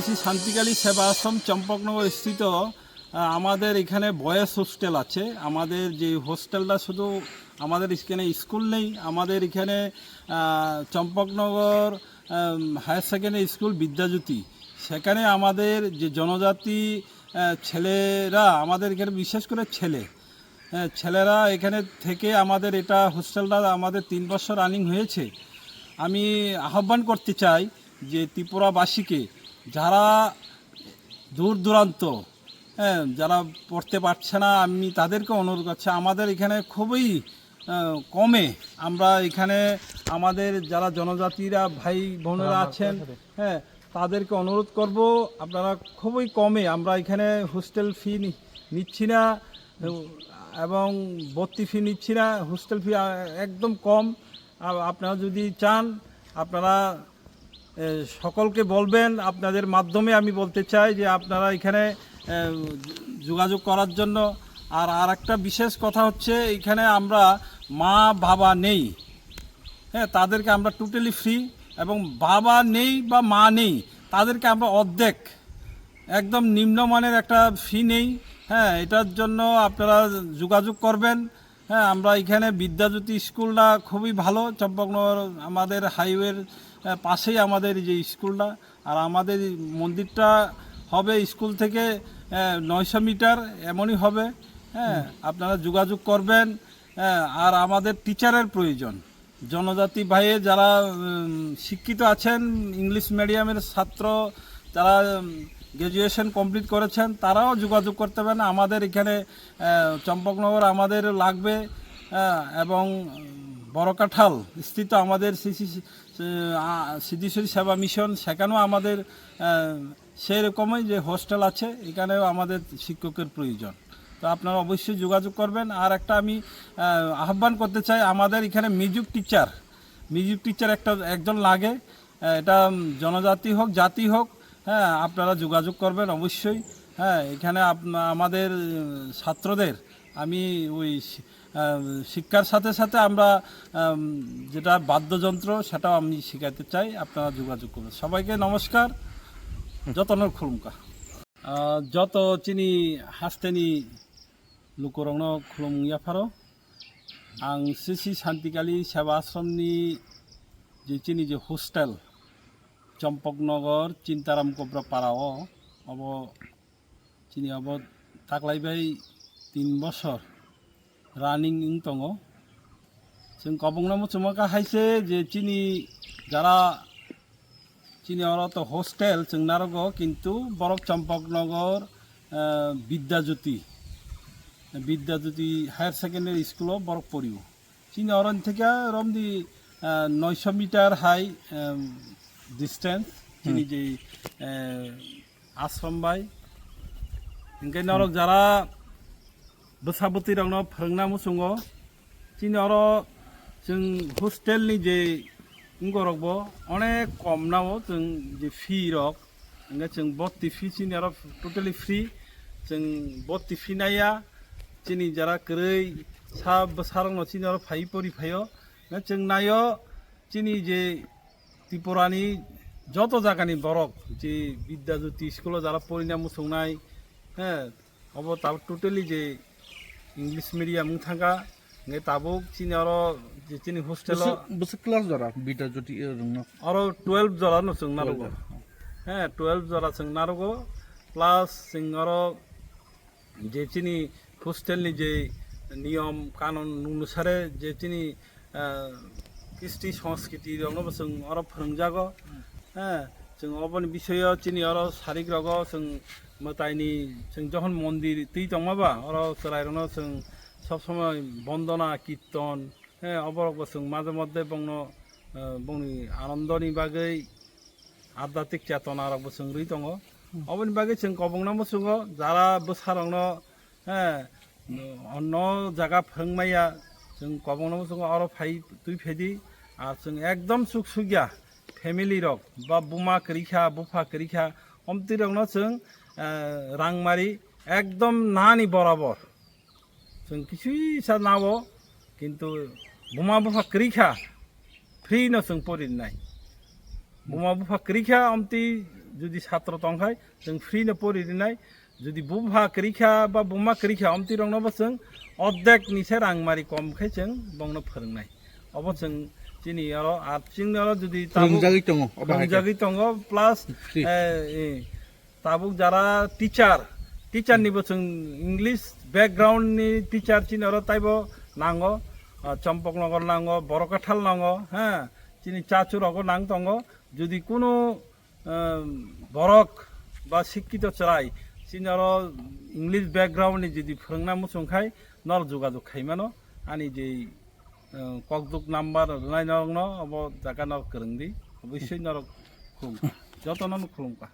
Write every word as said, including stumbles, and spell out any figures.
শ্রী শান্তিকালী সেবা আশ্রম চম্পকনগর স্থিত, আহ, আমাদের এখানে বয়েজ হোস্টেল আছে। আমাদের যে হোস্টেলটা শুধু আমাদের এখানে স্কুল নেই, আমাদের এখানে, আহ, চম্পকনগর, আম, হায়ার সেকেন্ডারি স্কুল বিদ্যাজ্যোতি, সেখানে আমাদের যে জনজাতি, আহ, ছেলেরা, আমাদের এখানে বিশেষ করে ছেলে, হ্যাঁ, ছেলেরা এখানে থেকে আমাদের এটা হোস্টেলটা আমাদের তিন বছর রানিং হয়েছে। আমি আহ্বান করতে চাই যে ত্রিপুরাবাসীকে, যারা দূর দূরান্ত, হ্যাঁ, যারা পড়তে পারছে না, আমি তাদেরকে অনুরোধ করছি, আমাদের এখানে খুবই, আহ, কমে, আমরা এখানে আমাদের যারা জনজাতিরা ভাই বোনেরা আছেন, হ্যাঁ, তাদেরকে অনুরোধ করব, আপনারা খুবই কমে, আমরা এখানে হোস্টেল ফি নি-, নিচ্ছি না, এবং ভর্তি ফি নিচ্ছি না, হোস্টেল ফি, আহ, একদম কম। আ-, আপনারা যদি চান, আপনারা, এ, সকলকে বলবেন, আপনাদের মাধ্যমে আমি বলতে চাই যে আপনারা এখানে, এ, যোগাযোগ করার জন্য। আর, আর একটা বিশেষ কথা হচ্ছে, এখানে আমরা মা বাবা নেই, হ্যাঁ, তাদেরকে আমরা টোটালি ফ্রি, এবং বাবা নেই বা মা নেই, তাদেরকে আমরা অর্ধেক, একদম নিম্নমানের একটা ফি নেই, হ্যাঁ, এটার জন্য আপনারা যোগাযোগ করবেন। হ্যাঁ, আমরা এখানে বিদ্যাজ্যোতি স্কুলটা খুবই ভালো, চম্পকনগর আমাদের হাইওয়ের, আহ, পাশেই আমাদের এই যে স্কুলটা। আর আমাদের মন্দিরটা হবে স্কুল থেকে, আহ, নয়শো মিটার এমনই হবে। হ্যাঁ, আপনারা যোগাযোগ করবেন। হ্যাঁ, আর আমাদের টিচারের প্রয়োজন। জনজাতি ভাইয়ে যারা, উম, শিক্ষিত আছেন, ইংলিশ মিডিয়ামের ছাত্র, যারা, উম, গ্র্যাজুয়েশন কমপ্লিট করেছেন, তারাও যোগাযোগ করতে পারেন। আমাদের এখানে, আহ, চম্পকনগর আমাদের লাগবে, আহ, এবং বড়কাঠাল স্থিত আমাদের শ্রী শ্রী, আহ, সিদ্ধেশ্বরী সেবা মিশন, সেখানেও আমাদের, আহ, সেই রকমই যে হোস্টেল আছে, এখানেও আমাদের শিক্ষকের প্রয়োজন। তো আপনারা অবশ্যই যোগাযোগ করবেন। আর একটা আমি, আহ, আহ্বান করতে চাই, আমাদের এখানে মিউজিক টিচার, মিউজিক টিচার একটা, একজন লাগে। আহ, এটা, উম, জনজাতি হোক, জাতি হোক, হ্যাঁ, আপনারা যোগাযোগ করবেন অবশ্যই। হ্যাঁ, এখানে আপ-, আমাদের, উম, ছাত্রদের আমি ওই শি-, আহ, শিক্ষার সাথে সাথে আমরা, আম, যেটা বাদ্যযন্ত্র, সেটাও আমি শিখাতে চাই। আপনারা যোগাযোগ করবেন। সবাইকে নমস্কার, jotono khulumkha. Ah, joto chini hasteni lukurokno khulum yapharo. Ang sisi Santikali Seba Ashramni je chini je hostel, Chompoknogor, Chintaram Kopra Parao, obo chini obo taklai bai tin bosor running wng tongo. Chwng kobongno muchungma kha hai se je chini jara chini oro to hostel chwng narogo, kintu borok Chompoknogor, eh, Vidyajyoti, Vidyajyoti Higher Secondary School o borok porio. Chini oro theke romdi, eh, noisho meter hai, em, distance chini je, eh, ashram bai. Hingke norok jara bwsa bwtwi rokno phwrwngna muchungo. Chini oro chwng hostel ni je wngorok bo onek kom nao chwng je fee rok, hingke chwng bhorti fee chini oro totally free, chwng bhorti fee naiya. Chini jara kwrwi sa bwsa rokno chini oro phai pori phaio, hingke chwng naio chini je Tripura ni joto jaga ni borok je Vidyajyoti school o jara porina muchungnai, he, obo tabuk totally je English medium wng thangkha, hingke tabuk chini oro je chini hostel o bwswk, bwswk class jora Vidyajyoti, eh, rwngno? Oro twelve jora no chwng narogo. Twelve jora. He, twelve jora chwng narogo, plus chwng oro je chini hostel ni je niyom kanun onusare je chini, ah, kristi sanskriti rokno bo chwng oro phwrwngjago. He, chwng oboni bisoyo chini oro sarik rogo chwng mwtaini chwng jokhon mondir twi tongma ba oro chwrai rokno chwng sob somoi bondona, kirton, he, oborok bo chwng maje moddhe bongno, ah, bongni anandoni bagwi adhyatmik chetona rok bo chwng rwi tongo. Oboni bagwi chwng kobongno muchungo, jara bwsa rokno, he, onno jaga phwrwng maya, chwng kobongno muchungo, oro phai twi phedi, ar chwng ekdom chuk sukya family rok, ba buma kwrwi kha, bupha kwrwi kha, omtwi rokno chwng, eh, rang mari ekdom nani borabor. Chwng kisui sa nao, kintu buma bupha kwrwi kha, free no chwng porinai. Buma bupha kwrwi kha, omtwi jodi satro tongkhai, chwng free no pori rinai. Jodi bupha kwrwi kha ba buma kwrwi kha, omtwi rokno bo chwng ordek ni se rang mari kom khai chwng bongno phwrwngnai. Obo chwng chini oro, ar chini oro jodi tabuk phwrwngjagwi tongo, obo hai khe. Phwrwngjagwi tongo, plus, Free. eh, eh, tabuk jara teacher, teacher ni bo chwng English background ni teacher chini oro taibo nango, ah, Champaknagar nango, Borokathal nango, ha, chini Chachu rogo nang tongo. Jodi kunu, um, borok ba sikkito chwrai chini oro English background ni jodi phwrwngna muchung khai nor jogajog khai mano, ani je, um, kokduk number rwnai norokno obo jaga nor kwrwng di, obosoi norok khulum kha, jotono no khulum kha.